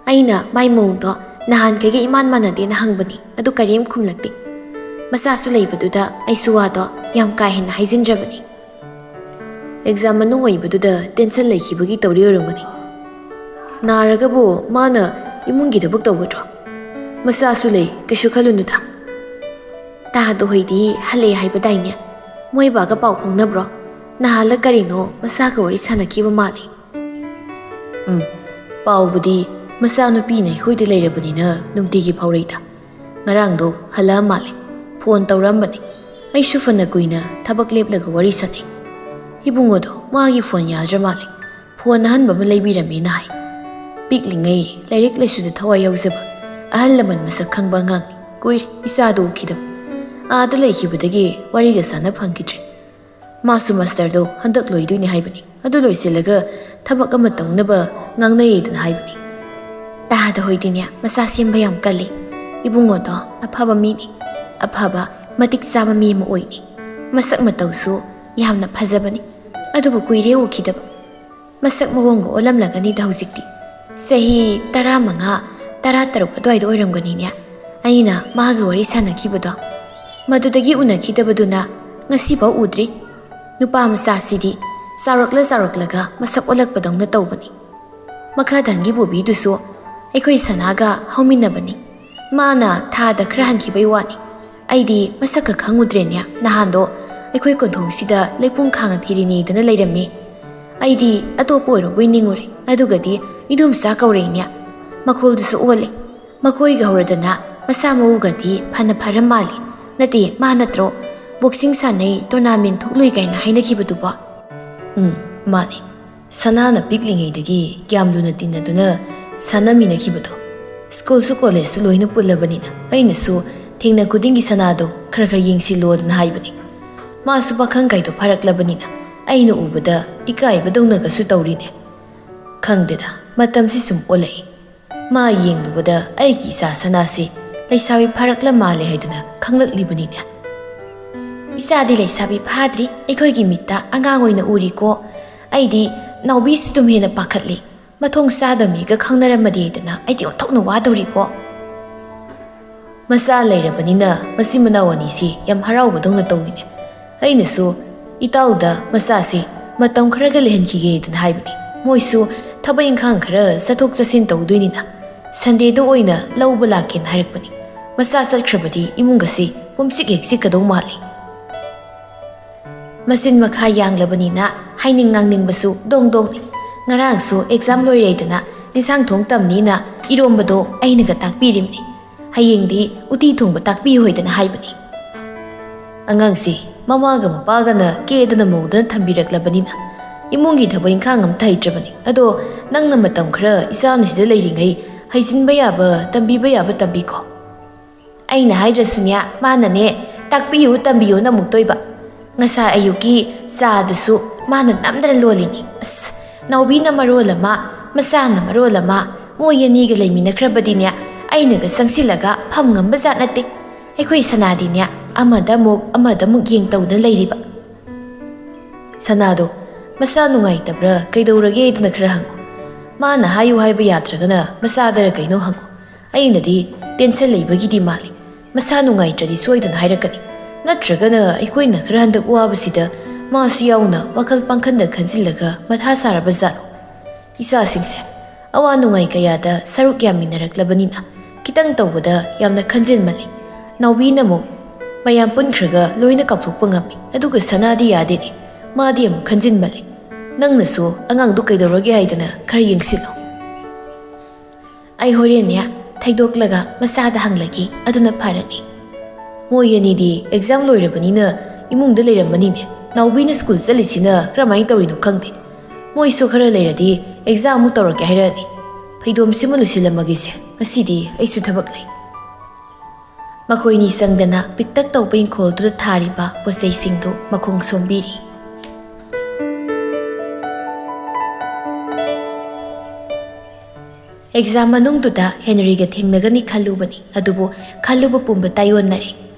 ꯑꯩꯅ ꯃꯥꯏ ꯃꯑꯣꯡꯗꯣ ꯅꯍꯥꯟꯈꯩꯒ ꯏꯃꯥꯟ ꯃꯥꯟꯅꯗꯦꯅ ꯍꯪꯕꯅꯤ, ꯑꯗꯨ ꯀꯔꯤꯝ ꯈꯨꯝꯂꯛꯇꯦ꯫ ꯃꯆꯥꯁꯨ ꯂꯩꯕꯗꯨꯗ ꯑꯩꯁꯨ ꯋꯥꯗꯣ ꯌꯥꯝ ꯀꯥ ꯍꯦꯟꯅ ꯍꯥꯏꯖꯤꯟꯗ꯭ꯔꯕꯅꯤ꯫ ꯑꯦꯛꯖꯥꯝ ꯃꯅꯨꯡ ꯑꯣꯏꯕꯗꯨꯗ ꯇꯦꯟꯁꯟ ꯂꯩꯈꯤꯕꯒꯤ ꯇꯧꯔꯤ ꯑꯣꯏꯔꯝꯒꯅꯤ꯫ ꯅꯥꯔꯒꯕꯨ ꯃꯥꯅ ꯏꯃꯨꯡꯒꯤ ꯊꯕꯛ ꯇꯧꯒꯗ꯭ꯔꯣ? ꯃꯆꯥꯁꯨ ꯂꯩ, ꯀꯩꯁꯨ ꯈꯜꯂꯨꯅꯨꯗ꯫" "ꯇꯥꯗꯣ ꯍꯣꯏꯗꯤ ꯍꯜꯂꯛꯑꯦ ꯍꯥꯏꯕꯗꯥꯏꯅꯦ? ꯃꯣꯏ ꯕꯥꯒ ꯄꯥꯎ ꯐꯥꯎꯅꯕ꯭ꯔꯣ? ꯅꯍꯥꯟꯂ ꯀꯔꯤꯅꯣ ꯃꯆꯥꯒ ꯋꯥꯔꯤ ꯁꯥꯟꯅꯈꯤꯕ ꯃꯥꯜꯂꯤ꯫" "ꯎꯝ, ꯄꯥꯎꯕꯨꯗꯤ ꯃꯆꯥꯅꯨꯄꯤꯅ ꯑꯩꯈꯣꯏꯗ ꯂꯩꯔꯕꯅꯤꯅ ꯅꯨꯡꯇꯤꯒꯤ ꯐꯥꯎꯔꯛꯏꯗ꯫ ꯉꯔꯥꯡꯗꯣ ꯍꯜꯂꯛꯑ ꯃꯥꯜꯂꯦ, ꯐꯣꯟ ꯇꯧꯔꯛꯑꯝꯕꯅꯤ꯫ ꯑꯩꯁꯨ ꯐꯅ ꯀꯨꯏꯅ ꯊꯕꯛ ꯂꯦꯞꯂꯒ ꯋꯥꯔꯤ ꯁꯥꯟꯅꯩ꯫ ꯏꯕꯨꯡꯉꯣꯗꯣ ꯃꯥꯒꯤ ꯐꯣꯟ ꯌꯥꯗ꯭ꯔ ꯃꯥꯜꯂꯦ, ꯐꯣꯟ ꯑꯍꯟꯕ ꯑꯃ ꯂꯩꯕꯤꯔꯝꯃꯦꯅ ꯍꯥꯏ꯫ ꯄꯤꯛꯂꯤꯉꯩ ꯂꯥꯏꯔꯤꯛ ꯂꯥꯏꯁꯨꯗ ꯊꯋꯥꯏ ꯌꯥꯎꯖꯕ, ꯑꯍꯜ ꯂꯃꯟ ꯃꯁꯛ ꯈꯪꯕ ꯑꯉꯥꯡꯅꯤ꯫ ꯀꯨꯏꯔꯦ ꯏꯆꯥꯗꯨ ꯎꯈꯤꯗꯕ꯫ ꯑꯥꯗ ꯂꯩꯈꯤꯕꯗꯒꯤ ꯋꯥꯔꯤꯒ ꯁꯥꯟꯅ ꯐꯪꯈꯤꯗ꯭ꯔꯦ꯫ ꯃꯥꯁꯨ ꯃꯥꯁꯇꯔꯗꯣ ꯍꯟꯗꯛ ꯂꯣꯏꯗꯣꯏꯅꯦ ꯍꯥꯏꯕꯅꯤ꯫ ꯑꯗꯨ ꯂꯣꯏꯁꯤꯜꯂꯒ ꯊꯕꯛ ꯑꯃ ꯇꯧꯅꯕ ꯉꯥꯡꯅꯩꯌꯦꯗꯅ ꯍꯥꯏꯕꯅꯤ꯫" "ꯇꯥꯗ ꯍꯣꯏꯗꯤꯅꯦ ꯃꯆꯥ ꯁꯦꯝꯕ ꯌꯥꯝ ꯀꯜꯂꯤ꯫ ꯏꯕꯨꯡꯉꯣꯗꯣ ꯑꯐꯕ ꯃꯤꯅꯤ, ꯑꯐꯕ ꯃꯇꯤꯛ ꯆꯥꯕ ꯃꯤ ꯑꯃ ꯑꯣꯏꯅꯤ꯫ ꯃꯁꯛ ꯃꯇꯧꯁꯨ ꯌꯥꯝꯅ ꯐꯖꯕꯅꯤ꯫ ꯑꯗꯨꯕꯨ ꯀꯨꯏꯔꯦ ꯎꯈꯤꯗꯕ꯫ ꯃꯁꯛ ꯃꯑꯣꯡꯒ ꯑꯣꯜꯂꯝꯂꯒꯅꯤꯗ ꯍꯧꯖꯤꯛꯇꯤ꯫ ꯆꯍꯤ ꯇꯔꯥꯃꯉꯥ, ꯇꯔꯥꯇꯔꯨꯛ ꯑꯗꯨꯋꯥꯏꯗ ꯑꯣꯏꯔꯝꯒꯅꯤꯅꯦ ꯑꯩꯅ ꯃꯥꯒ ꯋꯥꯔꯤ ꯁꯥꯟꯅꯈꯤꯕꯗꯣ꯫ ꯃꯗꯨꯗꯒꯤ ꯎꯅꯈꯤꯗꯕꯗꯨꯅ ꯉꯁꯤꯐꯥꯎ ꯎꯗ꯭ꯔꯤ꯫ ꯅꯨꯄꯥ ꯃꯆꯥꯁꯤꯗꯤ ꯆꯥꯎꯔꯛꯂ ꯆꯥꯎꯔꯛꯂꯒ ꯃꯁꯛ ꯑꯣꯜꯂꯛꯄꯗꯧꯅ ꯇꯧꯕꯅꯤ꯫ ꯃꯈꯥꯗꯪꯒꯤ ꯕꯣꯕꯤꯗꯨꯁꯨ ꯑꯩꯈꯣꯏ ꯁꯅꯥꯒ ꯍꯧꯃꯤꯟꯅꯕꯅꯤ꯫ ꯃꯥꯅ ꯊꯥꯗ ꯈꯔ ꯍꯟꯈꯤꯕꯩ ꯋꯥꯅꯤ꯫ ꯑꯩꯗꯤ ꯃꯁꯛꯀ ꯈꯪꯉꯨꯗ꯭ꯔꯦꯅꯦ꯫ ꯅꯍꯥꯟꯗꯣ ꯑꯩꯈꯣꯏ ꯀꯣꯟꯊꯣꯡꯁꯤꯗ ꯂꯩꯄꯨꯡ ꯈꯥꯡꯒ ꯊꯤꯔꯤꯅꯤꯗꯅ ꯂꯩꯔꯝꯃꯤ꯫ ꯑꯩꯗꯤ ꯑꯇꯣꯞꯄ ꯑꯣꯏꯔꯨꯕꯣꯏ ꯅꯤꯡꯉꯨꯔꯦ꯫ ꯑꯗꯨꯒꯗꯤ ꯏꯗꯣꯝꯆꯥ ꯀꯧꯔꯛꯏꯅꯦ꯫ ꯃꯈꯣꯜꯗꯨꯁꯨ ꯑꯣꯜꯂꯦ꯫ ꯃꯈꯣꯏꯒ ꯍꯧꯔꯗꯅ ꯃꯁꯥ ꯃꯎꯒꯗꯤ ꯐꯅ ꯐꯔ ꯃꯥꯜꯂꯤ꯫ ꯅꯠꯇꯦ, ꯃꯥ ꯅꯠꯇ꯭ꯔꯣ ꯕꯣꯛꯁꯤꯡ ꯁꯥꯟꯅꯩ, ꯇꯣꯔꯅꯥꯃꯦꯟ ꯊꯣꯛꯂꯨꯏ ꯀꯥꯏꯅ ꯍꯥꯏꯅꯈꯤꯕꯗꯨꯕꯣ?" "ꯎꯝ, ꯃꯥꯅꯤ꯫ ꯁꯅꯥꯅ ꯄꯤꯛꯂꯤꯉꯩꯗꯒꯤ ꯀꯌꯥꯝ ꯂꯨꯅ ꯇꯤꯟꯅꯗꯨꯅ ꯁꯥꯟꯅꯃꯤꯟꯅꯈꯤꯕꯗꯣ꯫ ꯁ꯭ꯀꯨꯜꯁꯨ ꯀꯣꯂꯦꯖꯁꯨ ꯂꯣꯏꯅ ꯄꯨꯜꯂꯕꯅꯤꯅ ꯑꯩꯅꯁꯨ ꯊꯦꯡꯅ ꯈꯨꯗꯤꯡꯒꯤ ꯁꯅꯥꯗꯣ ꯈꯔ ꯈꯔ ꯌꯦꯡꯁꯤꯜꯂꯣꯗꯅ ꯍꯥꯏꯕꯅꯤ꯫ ꯃꯥꯁꯨ ꯄꯥꯈꯪ ꯀꯥꯏꯗꯣ ꯐꯥꯔꯛꯂꯕꯅꯤꯅ ꯑꯩꯅ ꯎꯕꯗ ꯏꯀꯥꯏꯕꯗꯧꯅꯒꯁꯨ ꯇꯧꯔꯤꯅꯦ꯫ ꯈꯪꯗꯦꯗ, ꯃꯇꯝꯁꯤ ꯁꯨꯝ ꯑꯣꯜꯂꯛꯏ꯫ ꯃꯥ ꯌꯦꯡꯂꯨꯕꯗ ꯑꯩꯒꯤ ꯏꯆꯥ ꯁꯅꯥꯁꯤ ꯂꯩꯁꯥꯕꯤ ꯐꯥꯔꯛꯂ ꯃꯥꯜꯂꯦ ꯍꯥꯏꯗꯅ ꯈꯪꯂꯛꯂꯤꯕꯅꯤꯅꯦ꯫ "ꯏꯆꯥꯗꯤ ꯂꯩꯁꯥꯕꯤ ꯐꯥꯗ꯭ꯔꯤ, ꯑꯩꯈꯣꯏꯒꯤ ꯃꯤꯠꯇ ꯑꯉꯥꯡ ꯑꯣꯏꯅ ꯎꯔꯤꯀꯣ꯫ ꯑꯩꯗꯤ ꯅꯥꯎꯕꯤꯁꯤ ꯑꯗꯨꯝ ꯍꯦꯟꯅ ꯄꯥꯈꯠꯂꯤ꯫ ꯃꯊꯣꯡ ꯆꯥꯗꯕꯅꯤꯒ ꯈꯪꯅꯔꯝꯃꯗꯤ" ꯍꯥꯏꯗꯅ ꯑꯩꯗꯤ ꯑꯣꯟꯊꯣꯛꯅ ꯋꯥꯗꯧꯔꯤꯀꯣ꯫ ꯃꯆꯥ ꯂꯩꯔꯕꯅꯤꯅ ꯃꯆꯤꯟ ꯃꯅꯥꯎ ꯑꯅꯤꯁꯤ ꯌꯥꯝ ꯍꯔꯥꯎꯕꯗꯧꯅ ꯇꯧꯏꯅꯦ꯫ ꯑꯩꯅꯁꯨ ꯏꯇꯥꯎꯗ ꯃꯆꯥꯁꯤ ꯃꯇꯝ ꯈꯔꯒ ꯂꯩꯍꯟꯈꯤꯒꯦ ꯍꯥꯏꯗꯅ ꯍꯥꯏꯕꯅꯤ꯫ ꯃꯣꯏꯁꯨ ꯊꯕꯛ ꯏꯪꯈꯥꯡ ꯈꯔ ꯆꯠꯊꯣꯛ ꯆꯠꯁꯤꯟ ꯇꯧꯗꯣꯏꯅꯤꯅ ꯁꯟꯗꯦꯗ ꯑꯣꯏꯅ ꯂꯧꯕ ꯂꯥꯛꯀꯦꯅ ꯍꯥꯏꯔꯛꯄꯅꯤ꯫ ꯃꯆꯥ ꯆꯠꯈ꯭ꯔꯕꯗꯤ ꯏꯃꯨꯡ ꯑꯁꯤ ꯄꯨꯝꯆꯤꯛ ꯍꯦꯛ ꯆꯤꯛꯀꯗꯧ ꯃꯥꯜꯂꯤ꯫ ꯃꯆꯤꯟ ꯃꯈꯥ ꯌꯥꯡꯂꯕꯅꯤꯅ ꯍꯥꯏꯅꯤꯡ ꯉꯥꯡꯅꯤꯡꯕꯁꯨ ꯗꯣꯡ ꯗꯣꯡꯅꯤ꯫ ꯉꯔꯥꯡꯁꯨ ꯑꯦꯛꯖꯥꯝ ꯂꯣꯏꯔꯦꯗꯅ ꯏꯟꯁꯥꯡ ꯊꯣꯡ ꯇꯝꯅꯤꯅ ꯏꯔꯣꯝꯕꯗꯣ ꯑꯩꯅꯒ ꯇꯥꯛꯄꯤꯔꯤꯕꯅꯤ꯫ "ꯍꯌꯦꯡꯗꯤ ꯎꯇꯤ ꯊꯣꯡꯕ ꯇꯥꯛꯄꯤꯌꯨ" ꯍꯥꯏꯗꯅ ꯍꯥꯏꯕꯅꯤ꯫ ꯑꯉꯥꯡꯁꯤ ꯃꯃꯥꯒ ꯃꯄꯥꯒꯅ ꯀꯦꯗꯅ ꯃꯧꯗꯅ ꯊꯝꯕꯤꯔꯛꯂꯕꯅꯤꯅ ꯏꯃꯨꯡꯒꯤ ꯊꯕꯛ ꯏꯪꯈꯥꯡ ꯑꯝꯇ ꯍꯩꯇ꯭ꯔꯕꯅꯤ꯫ ꯑꯗꯣ ꯅꯪꯅ ꯃꯇꯝ ꯈꯔ ꯏꯆꯥꯅ ꯁꯤꯗ ꯂꯩꯔꯤꯉꯩ ꯍꯩꯖꯤꯟꯕ ꯌꯥꯕ, ꯇꯝꯕꯤꯕ ꯌꯥꯕ ꯇꯝꯕꯤꯈꯣ꯫ ꯑꯩꯅ ꯍꯥꯏꯗ꯭ꯔꯁꯨꯅꯦ, ꯃꯥꯅꯅꯦ ꯇꯥꯛꯄꯤꯌꯨ ꯇꯝꯕꯤꯌꯨꯅ ꯑꯃꯨꯛ ꯇꯣꯏꯕ꯫ ꯉꯁꯥꯏ ꯑꯌꯨꯛꯀꯤ ꯆꯥꯗꯨꯁꯨ ꯃꯥꯅ ꯅꯝꯗꯅ ꯂꯣꯜꯂꯤꯅꯤ꯫ ꯑꯁ, ꯅꯥꯎꯕꯤꯅ ꯃꯔꯣꯜ ꯑꯃ, ꯃꯆꯥꯅ ꯃꯔꯣꯜ ꯑꯃ, ꯃꯣꯏ ꯑꯅꯤꯒ ꯂꯩꯃꯤꯟꯅꯈ꯭ꯔꯕꯗꯤꯅꯦ, ꯑꯩꯅꯒ ꯆꯪꯁꯤꯜꯂꯒ ꯐꯝ ꯉꯝꯕ ꯖꯥꯠ ꯅꯠꯇꯦ꯫ ꯑꯩꯈꯣꯏ ꯁꯅꯥꯗꯤꯅꯦ ꯑꯃꯗ ꯑꯃꯨꯛ ꯑꯃꯗ ꯑꯃꯨꯛ ꯌꯦꯡ ꯇꯧꯗꯅ ꯂꯩꯔꯤꯕ꯫ ꯁꯅꯥꯗꯣ ꯃꯁꯥ ꯅꯨꯡꯉꯥꯏꯇꯕ꯭ꯔꯥ ꯀꯩꯗꯧꯔꯒꯦꯗꯅ ꯈꯔ ꯍꯪꯉꯨ꯫ ꯃꯥꯅ ꯍꯥꯏꯌꯨ ꯍꯥꯏꯕ ꯌꯥꯗ꯭ꯔꯒꯅ ꯃꯆꯥꯗꯔ ꯀꯩꯅꯣ ꯍꯪꯉꯨ꯫ ꯑꯩꯅꯗꯤ ꯇꯦꯟꯁꯟ ꯂꯩꯕꯒꯤꯗꯤ ꯃꯥꯜꯂꯤ꯫ ꯃꯁꯥ ꯅꯨꯡꯉꯥꯏꯇ꯭ꯔꯗꯤ ꯁꯣꯏꯗꯅ ꯍꯥꯏꯔꯛꯀꯅꯤ꯫ ꯅꯠꯇ꯭ꯔꯒꯅ ꯑꯩꯈꯣꯏꯅ ꯈꯔ ꯍꯟꯗꯛ ꯋꯥꯕꯁꯤꯗ ꯃꯥꯁꯨ ꯌꯥꯎꯅ ꯋꯥꯈꯜ ꯄꯥꯡꯈꯟꯗ ꯈꯟꯖꯤꯜꯂꯒ ꯃꯊꯥ ꯁꯥꯔꯕ ꯖꯥꯠꯂꯣ? ꯏꯆꯥꯁꯤꯡꯁꯦ ꯑꯋꯥ ꯅꯨꯡꯉꯥꯏ ꯀꯌꯥꯗ ꯁꯔꯨꯛ ꯌꯥꯃꯤꯟꯅꯔꯛꯂꯕꯅꯤꯅ ꯈꯤꯇꯪ ꯇꯧꯕꯗ ꯌꯥꯝꯅ ꯈꯟꯖꯤꯟꯃꯜꯂꯤ꯫ ꯅꯥꯎꯕꯤꯅ ꯑꯃꯨꯛ ꯃꯌꯥꯝ ꯄꯨꯟꯈ꯭ꯔꯒ ꯂꯣꯏꯅ ꯀꯥꯎꯊꯣꯛꯄ ꯉꯝꯃꯤ꯫ ꯑꯗꯨꯒ ꯁꯅꯥꯗꯤ ꯌꯥꯗꯦꯅꯦ, ꯃꯥꯗꯤ ꯑꯃꯨꯛ ꯈꯟꯖꯤꯟꯃꯜꯂꯤ꯫ ꯅꯪꯅꯁꯨ ꯑꯉꯥꯡꯗꯨ ꯀꯩꯗꯧꯔꯒꯦ ꯍꯥꯏꯗꯅ ꯈꯔ ꯌꯦꯡꯁꯤꯜꯂꯣ꯫ ꯑꯩ ꯍꯣꯔꯦꯟꯅꯦ ꯊꯩꯗꯣꯛꯂꯒ ꯃꯆꯥꯗ ꯍꯪꯂꯒꯦ, ꯑꯗꯨꯅ ꯐꯔꯅꯤ꯫ ꯃꯣꯏ ꯑꯅꯤꯗꯤ ꯑꯦꯛꯖꯥꯝ ꯂꯣꯏꯔꯕꯅꯤꯅ ꯏꯃꯨꯡꯗ ꯂꯩꯔꯝꯃꯅꯤꯅꯦ꯫ ꯅꯥꯎꯕꯤꯅ ꯁ꯭ꯀꯨꯜ ꯆꯠꯂꯤꯁꯤꯅ ꯀꯔꯝꯍꯥꯏꯅ ꯇꯧꯔꯤꯅꯣ ꯈꯪꯗꯦ꯫ ꯃꯣꯏꯁꯨ ꯈꯔ ꯂꯩꯔꯗꯤ ꯑꯦꯛꯖꯥꯝ ꯑꯃꯨꯛ ꯇꯧꯔꯛꯀꯦ ꯍꯥꯏꯔꯛꯑꯅꯤ꯫ ꯐꯩꯗꯣꯝꯁꯤꯃ ꯂꯣꯏꯁꯤꯜꯂꯝꯃꯒꯦꯁꯦ, ꯉꯁꯤꯗꯤ ꯑꯩꯁꯨ ꯊꯕꯛ ꯂꯩ꯫ ꯃꯈꯣꯏꯅꯤ ꯆꯪꯗꯅ ꯄꯤꯛꯇꯛ ꯇꯧꯕ ꯏꯪꯈꯣꯜꯗꯨꯗ ꯊꯥꯔꯤꯕ ꯄꯣꯠꯆꯩꯁꯤꯡꯗꯨ ꯃꯈꯣꯡ ꯁꯣꯝꯕꯤꯔꯤ꯫ ꯑꯦꯛꯖꯥꯝ ꯃꯅꯨꯡꯗꯨꯗ ꯍꯦꯅꯔꯤꯒ ꯊꯦꯡꯅꯒꯅꯤ ꯈꯜꯂꯨꯕꯅꯤ, ꯑꯗꯨꯕꯨ ꯈꯜꯂꯨꯕ ꯄꯨꯝꯕ ꯇꯥꯏꯑꯣꯟꯅꯔꯦ꯫